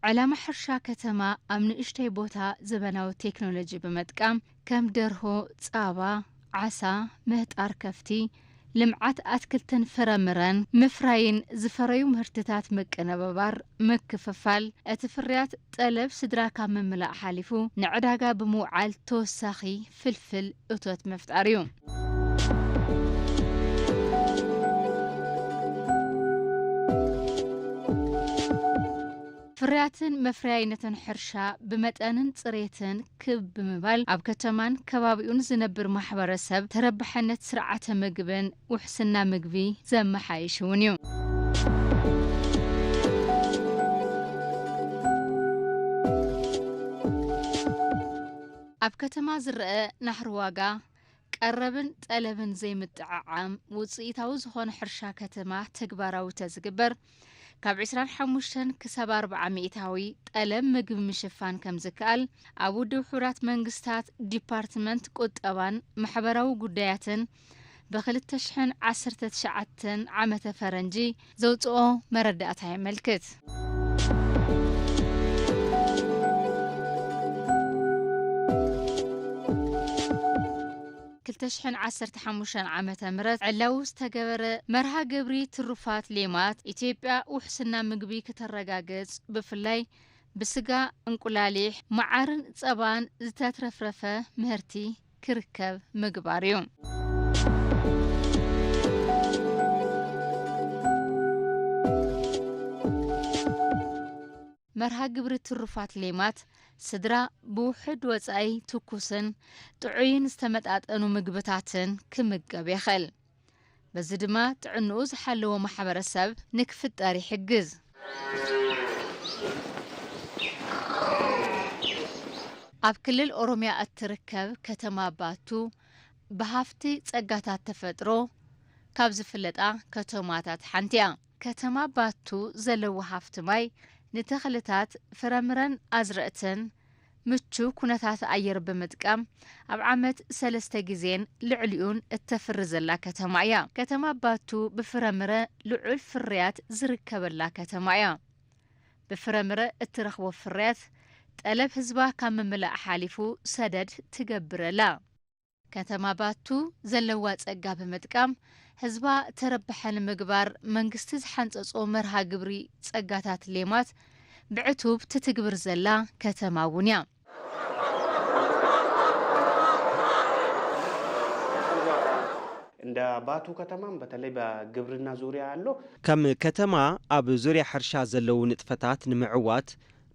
ዕላማ ሕርሻ ከተማ ኣብ ንእሽተይ ቦታ ዘበናዊ ቴክኖሎጂ ብምጥቃም ከም ደርሆ፣ ጻባ፣ ዓሳ፣ ምህጣር ከፍቲ፣ ልምዓት ኣትክልትን ፍረምረን ምፍራይን ዝፈረዩ ምህርትታት ምቅንብባር፣ ምክፍፋል፣ እቲ ፍርያት ጠለብ ስድራ ካብ ምምላእ ሓሊፉ ንዕዳጋ ብምውዓል ተወሳኺ ፍልፍል እቶት ምፍጣር እዩ። ፍርያትን መፍረያይነትን ሕርሻ ብመጠንን ጽሬትን ክብ ብምባል ኣብ ከተማን ከባቢኡን ዝነብር ማሕበረሰብ ተረባሕነት ስርዓተ ምግብን ውሕስና ምግቢ ዘመሓይሽ እውን እዩ። ኣብ ከተማ ዝረአ ናህሪ ዋጋ፣ ቀረብን ጠለብን ዘይምጥዕዓም ውፅኢታዊ ዝኾነ ሕርሻ ከተማ ተግባራዊ ተዝግበር፣ ካብ ዕስራን ሓሙሽተን ክሳብ ኣርብዓ ሚእታዊ ጠለብ ምግቢ ምሽፋን ከም ዝከኣል ኣብ ውድብ ሕቡራት መንግስታት ዲፓርትመንት ቁጠባን ማሕበራዊ ጉዳያትን ብክልተ ሽሕን ዓሰርተ ትሽዓተን ዓመተ ፈረንጂ ዘውፅኦ መረዳእታ የመልክት። ክልተ ሽሕን ዓሰርተ ሓሙሽተን ዓመተ ምህረት ዕላዊ ዝተገበረ መርሃ ግብሪ ትሩፋት ሌማት፣ ኢትዮጵያ ውሕስና ምግቢ ክተረጋግጽ፣ ብፍላይ ብስጋ፣ እንቁላሊሕ፣ መዓርን ጸባን ዝተትረፍረፈ ምህርቲ ክርከብ ምግባር እዩ። መርሃ ግብሪ ትሩፋት ሌማት፣ ስድራ ብውሑድ ወጻኢ ትኩስን ጥዑይን ዝተመጣጠኑ ምግብታትን ክምገብ የኽእል። በዚ ድማ ጥዕንኡ ዝሓለወ ማሕበረሰብ ንክፍጠር ይሕግዝ። ኣብ ክልል ኦሮሚያ እትርከብ ከተማ ባቱ ብሃፍቲ ጸጋታት ተፈጥሮ ካብ ዝፍለጣ ከተማታት ሓንቲ እያ። ከተማ ባቱ ዘለዎ ሃፍቲ ማይ ንተኽልታት፣ ፍረምረን ኣዝርእትን ምቹ ኩነታት ኣየር ብምጥቃም ኣብ ዓመት ሰለስተ ግዜን ልዕሊኡን እተፍሪ ዘላ ከተማ እያ። ከተማ ባቱ ብፍረምረ ልዑል ፍርያት ዝርከበላ ከተማ እያ። ብፍረምረ እትረኽቦ ፍርያት ጠለብ ህዝባ ካብ ምምላእ ሓሊፉ ሰደድ ትገብረላ። ከተማ ባቱ ዘለዋ ጸጋ ብምጥቃም ህዝባ ተረባሒ ንምግባር መንግስቲ ዝሓንጸጾ መርሃ ግብሪ ጸጋታት ሌማት ብዕቱብ ትትግብር ዘላ ከተማ እውን እያ። እንደ ባቱ ከተማም በተለይ በግብርና ዙሪያ ያለው ከም ከተማ ኣብ ዙርያ ሕርሻ ዘለዉ ንጥፈታት ንምዕዋት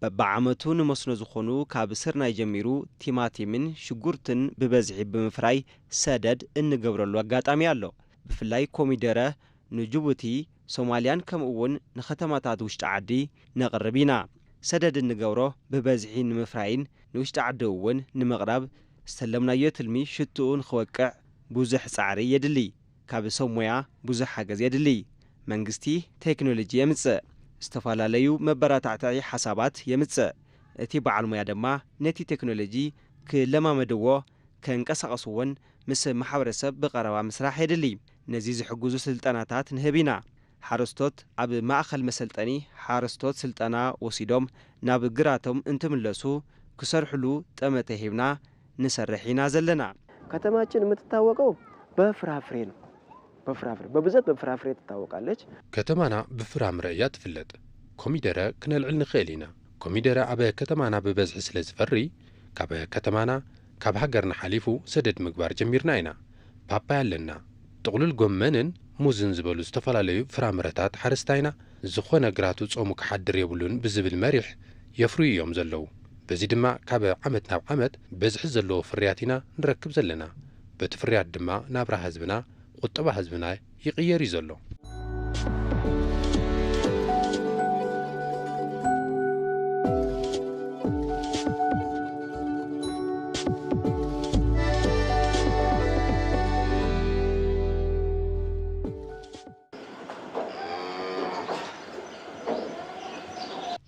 በብዓመቱ ንመስኖ ዝኾኑ ካብ ስርናይ ጀሚሩ ቲማቲምን ሽጉርትን ብበዝሒ ብምፍራይ ሰደድ እንገብረሉ ኣጋጣሚ ኣሎ። ብፍላይ ኮሚደረ ንጅቡቲ፣ ሶማልያን ከምኡ እውን ንከተማታት ውሽጢ ዓዲ ነቕርብ ኢና። ሰደድ እንገብሮ ብበዝሒ ንምፍራይን ንውሽጢ ዓዲ እውን ንምቕራብ ዝተለምናዮ ትልሚ ሽትኡ ንኽወቅዕ ብዙሕ ፃዕሪ የድሊ። ካብ ሰብ ሞያ ብዙሕ ሓገዝ የድሊ። መንግስቲ ቴክኖሎጂ የምፅእ፣ ዝተፈላለዩ መበረታትዒ ሓሳባት የምፅእ። እቲ በዓል ሞያ ድማ ነቲ ቴክኖሎጂ ክለማመድዎ፣ ከንቀሳቐስዎን ምስ ማሕበረሰብ ብቐረባ ምስራሕ የድሊ። ነዚ ዝሕግዙ ስልጠናታት ንህብ ኢና። ሓረስቶት ኣብ ማእኸል መሰልጠኒ ሓረስቶት ስልጠና ወሲዶም ናብ ግራቶም እንትምለሱ ክሰርሕሉ ጠመተ ሂብና ንሰርሕ ኢና ዘለና። ከተማችን የምትታወቀው በፍራፍሬ ነው። በፍራፍሬ በብዛት በፍራፍሬ ትታወቃለች። ከተማና ብፍራምረ እያ ትፍለጥ። ኮሚደረ ክነልዕል ንኽእል ኢና። ኮሚደረ ኣብ ከተማና ብበዝሒ ስለ ዝፈሪ ካብ ከተማና ካብ ሃገርና ሓሊፉ ሰደድ ምግባር ጀሚርና ኢና። ፓፓያ ኣለና። ጥቕሉል ጎመንን ሙዝን ዝበሉ ዝተፈላለዩ ፍራምረታት ሓረስታይና ዝኾነ ግራቱ ጾሙ ክሓድር የብሉን ብዝብል መሪሕ የፍርዩ እዮም ዘለዉ። በዚ ድማ ካብ ዓመት ናብ ዓመት በዝሒ ዘለዎ ፍርያት ኢና ንረክብ ዘለና። በቲ ፍርያት ድማ ናብራ ህዝብና፣ ቁጠባ ህዝብና ይቕየር እዩ ዘሎ።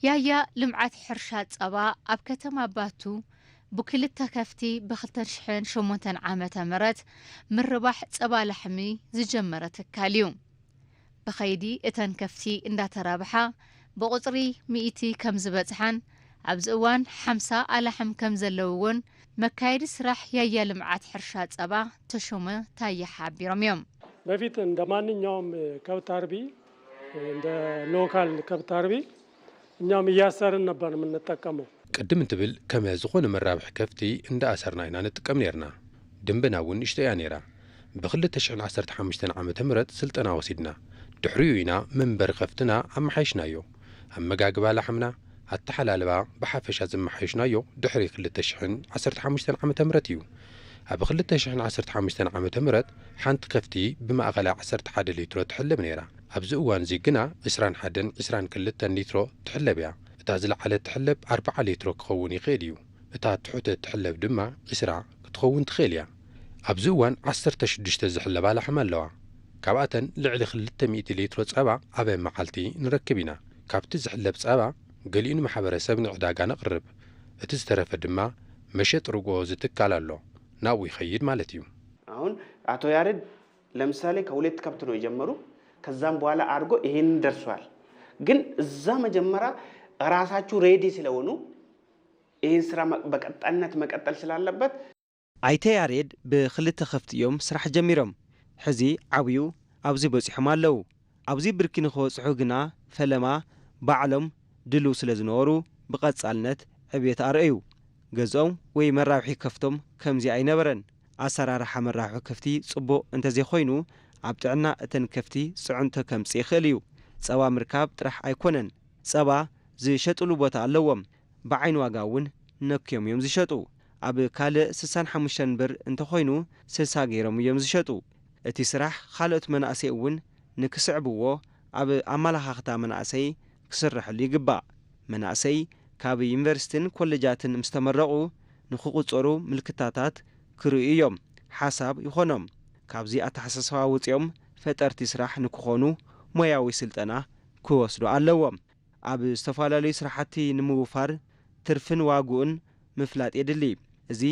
ያያ ልምዓት ሕርሻ ጸባ ኣብ ከተማ ባቱ ብክልተ ከፍቲ ብ ክልተ ሽሕን ሸሞንተን ዓመተ ምህረት ምርባሕ ጸባ ላሕሚ ዝጀመረ ትካል እዩ። ብኸይዲ እተን ከፍቲ እንዳተራብሓ ብቑጽሪ ሚእቲ ከም ዝበጽሓን ኣብዚ እዋን ሓምሳ ኣላሕም ከም ዘለውዎን መካየዲ ስራሕ ያያ ልምዓት ሕርሻ ጸባ ተሾመ ታየ ሓቢሮም እዮም። በፊት እንደ ማንኛውም ከብት አርቢ፣ እንደ ሎካል ከብት አርቢ እኛም እያሰርን ነበር የምንጠቀመው። ቅድም እንትብል ከመ ዝኾነ መራብሒ ከፍቲ እንዳኣሰርና ኢና ንጥቀም ነይርና። ደንበና እውን ንእሽቶ እያ ነይራ። ብ ክልተ ሽሕን ዓሰርተ ሓሙሽተን ዓመተ ምህረት ስልጠና ወሲድና። ድሕሪኡ ኢና መንበሪ ከፍትና ኣመሓይሽናዮ። ኣመጋግባ ላሕምና፣ ኣተሓላልባ ብሓፈሻ ዘመሓየሽናዮ ድሕሪ ክልተ ሽሕን ዓሰርተ ሓሙሽተን ዓመተ ምህረት እዩ። ኣብ ክልተ ሽሕን ዓሰርተ ሓሙሽተን ዓመተ ምህረት ሓንቲ ከፍቲ ብማእኸላይ ዓሰርተ ሓደ ሊትሮ ትሕለብ ነይራ። ኣብዚ እዋን እዚ ግና ዕስራን ሓደን ዕስራን ክልተን ሊትሮ ትሕለብ እያ። እታ ዝለዓለት ትሕለብ ኣርብዓ ሊትሮ ክኸውን ይኽእል እዩ። እታ ትሑት እትሕለብ ድማ ዕስራ ክትኸውን ትኽእል እያ። ኣብዚ እዋን ዓሰርተ ሽዱሽተ ዝሕለባ ላሕሚ ኣለዋ። ካብኣተን ልዕሊ ክልተ ሚእቲ ሊትሮ ጸባ ኣብ መዓልቲ ንረክብ ኢና። ካብቲ ዝሕለብ ጸባ ገሊኡ ንማሕበረሰብ ንዕዳጋ ነቕርብ። እቲ ዝተረፈ ድማ መሸጢ ርግኦ ዝትካል ኣሎ። ናብኡ ይኸይድ ማለት እዩ። አሁን አቶ ያሬድ ለምሳሌ ከሁለት ከብት ነው የጀመሩ። ከዛም በኋላ አድርጎ ይሄን ደርሷል። ግን እዛ መጀመሪያ ራሳችሁ ሬዲ ስለሆኑ ይህን ስራ መ-፣ በቀጣይነት መቀጠል ስላለበት። ኣይተ ያሬድ ብክልተ ከፍቲ እዮም ስራሕ ጀሚሮም። ሕዚ ዓብዩ ኣብዚ በፂሖም ኣለዉ። ኣብዚ ብርኪ ንክበፅሑ ግና ፈለማ ባዕሎም ድልው ስለ ዝነበሩ ብቐፃልነት ዕብየት ኣርእዩ። ገዝኦም ወይ መራብሒ ከፍቶም ከምዚ ኣይነበረን። ኣሰራርሓ መራብሒ ከፍቲ ፅቡቕ እንተዘይኮይኑ ኣብ ጥዕና እተን ከፍቲ ፅዕንቶ ከምፅእ ይኽእል እዩ። ፀባ ምርካብ ጥራሕ ኣይኮነን። ፀባ ዝሸጥሉ ቦታ ኣለዎም። ብዓይኒ ዋጋ እውን ነክዮም እዮም ዝሸጡ። ኣብ ካልእ ስሳን ሓሙሽተን ብር እንተኾይኑ ስሳ ገይሮም እዮም ዝሸጡ። እቲ ስራሕ ካልኦት መናእሰይ እውን ንክስዕብዎ ኣብ ኣመላኻኽታ መናእሰይ ክስረሐሉ ይግባእ። መናእሰይ ካብ ዩኒቨርሲቲን ኮሌጃትን ምስ ተመረቑ ንክቑጸሩ ምልክታታት ክርእዩ እዮም። ሓሳብ ይኾኖም። ካብዚ ኣተሓሳስባ ወጺኦም ፈጠርቲ ስራሕ ንክኾኑ ሞያዊ ስልጠና ክወስዱ ኣለዎም። ኣብ ዝተፈላለዩ ስራሕቲ ንምውፋር ትርፍን ዋግኡን ምፍላጥ የድሊ። እዚ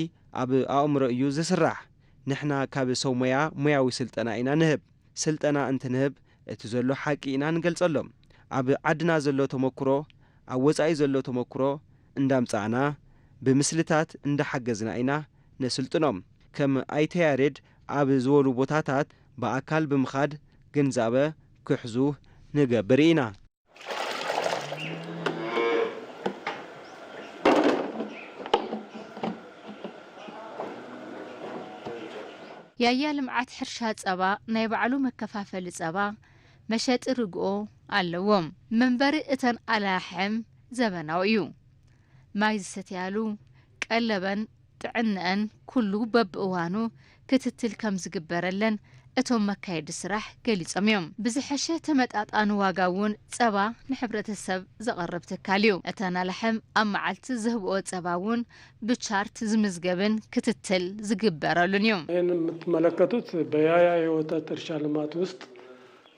ኣብ ኣእምሮ እዩ ዝስራሕ። ንሕና ካብ ሰብ ሞያ ሞያዊ ስልጠና ኢና ንህብ። ስልጠና እንትንህብ እቲ ዘሎ ሓቂ ኢና ንገልጸሎም። ኣብ ዓድና ዘሎ ተመክሮ፣ ኣብ ወጻኢ ዘሎ ተመክሮ እንዳምጻእና፣ ብምስልታት እንዳሓገዝና ኢና ነስልጥኖም። ከም ኣይተ ያሬድ ኣብ ዝበሉ ቦታታት ብኣካል ብምኻድ ግንዛበ ክሕዙ ንገብር ኢና። ያያ ልምዓት ሕርሻ ጸባ ናይ ባዕሉ መከፋፈሊ ጸባ፣ መሸጢ ርግኦ ኣለዎም። መንበሪ እተን ኣላሕም ዘበናዊ እዩ። ማይ ዝሰትያሉ፣ ቀለበን ጥዕንአን ኩሉ በብእዋኑ ክትትል ከም ዝግበረለን እቶም መካየዲ ስራሕ ገሊጾም እዮም። ብዝሐሸ ተመጣጣኒ ዋጋ እውን ጸባ ንሕብረተሰብ ዘቕርብ ትካል እዩ። እተን ኣላሕም ኣብ መዓልቲ ዝህብኦ ጸባ እውን ብቻርት ዝምዝገብን ክትትል ዝግበረሉን እዩ። ይህን የምትመለከቱት በያያ የወተት እርሻ ልማት ውስጥ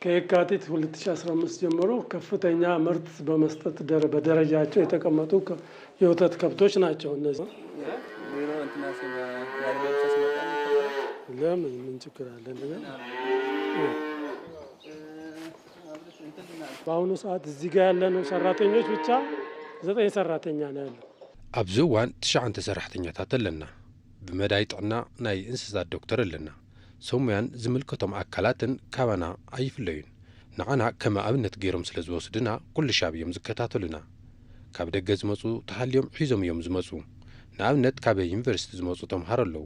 ከየካቲት ሁለት ሺህ አስራ አምስት ጀምሮ ከፍተኛ ምርት በመስጠት ደረ-፣ በደረጃቸው የተቀመጡ ከ-፣ የወተት ከብቶች ናቸው እነዚህ። ቢሮ እንትና ስም ያለ ብቻ ሲመጣ ለምን ምን ችግር አለ? እንደገና በአሁኑ ሰዓት እዚህ ጋር ያለነው ሰራተኞች ብቻ ዘጠኝ ሰራተኛ ነው ያለው። ኣብዚ እዋን ትሽዓተ ሰራሕተኛታት ኣለና። ብመዳይ ጥዕና ናይ እንስሳት ዶክተር ኣለና። ሰሙያን ዝምልከቶም ኣካላትን ካባና ኣይፍለዩን። ንዓና ከም ኣብነት ገይሮም ስለ ዝወስዱና ኩሉ ሻብ እዮም ዝከታተሉና። ካብ ደገ ዝመጹ ተሃልዮም ሒዞም እዮም ዝመጹ። ንኣብነት ካብ ዩኒቨርሲቲ ዝመጹ ተምሃሮ ኣለዉ።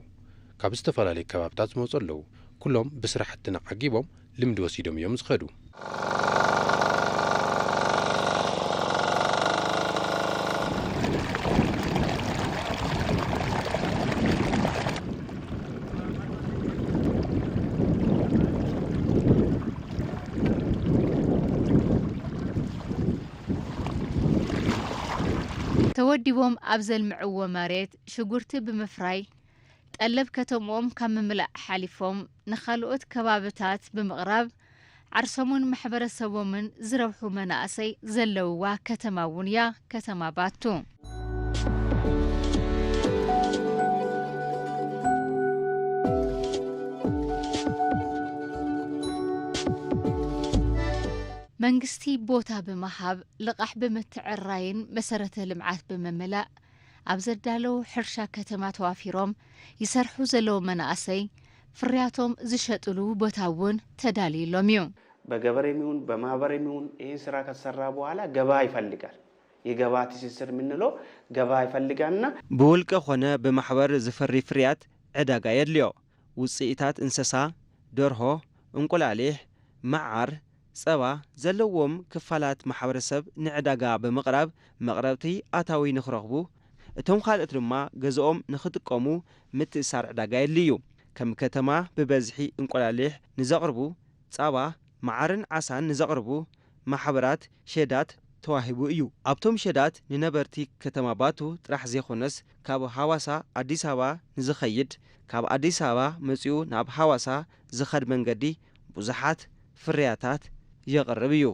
ካብ ዝተፈላለዩ ከባብታት ዝመጹ ኣለዉ። ኩሎም ብስራሕትና ዓጊቦም ልምዲ ወሲዶም እዮም ዝኸዱ። ዲቦም ኣብ ዘልምዕዎ መሬት ሽጉርቲ ብምፍራይ ጠለብ ከተምኦም ካብ ምምላእ ሓሊፎም ንኻልኦት ከባብታት ብምቕራብ ዓርሶምን ማሕበረሰቦምን ዝረብሑ መናእሰይ ዘለውዋ ከተማ እውን እያ ከተማ ባቱ። መንግስቲ ቦታ ብምሃብ፣ ልቓሕ ብምትዕራይን መሰረተ ልምዓት ብምምላእ ኣብ ዘዳለዉ ሕርሻ ከተማ ተዋፊሮም ይሰርሑ ዘለዉ መናእሰይ ፍርያቶም ዝሸጥሉ ቦታ እውን ተዳልዩሎም እዩ። በገበሬም ይሁን በማህበሬም ይሁን ይህን ስራ ከተሰራ በኋላ ገበያ ይፈልጋል። የገበያ ትስስር የምንለው ገበያ ይፈልጋልና ብውልቀ ኾነ ብማሕበር ዝፈሪ ፍርያት ዕዳጋ የድልዮ። ውፅኢታት እንስሳ፣ ደርሆ፣ እንቁላሊሕ፣ መዓር፣ ፀባ ዘለዎም ክፋላት ማሕበረሰብ ንዕዳጋ ብምቕራብ መቕረብቲ ኣታዊ ንክረኽቡ፣ እቶም ካልኦት ድማ ገዝኦም ንክጥቀሙ ምትእሳር ዕዳጋ የድልዩ። ከም ከተማ ብበዝሒ እንቁላሊሕ ንዘቕርቡ፣ ፃባ፣ መዓርን ዓሳን ንዘቕርቡ ማሕበራት ሸዳት ተዋሂቡ እዩ። ኣብቶም ሸዳት ንነበርቲ ከተማ ባቱ ጥራሕ ዘይኮነስ ካብ ሃዋሳ ኣዲስ ኣበባ ንዝኸይድ፣ ካብ ኣዲስ ኣበባ መፂኡ ናብ ሃዋሳ ዝኸድ መንገዲ ብዙሓት ፍርያታት የቕርብ እዩ።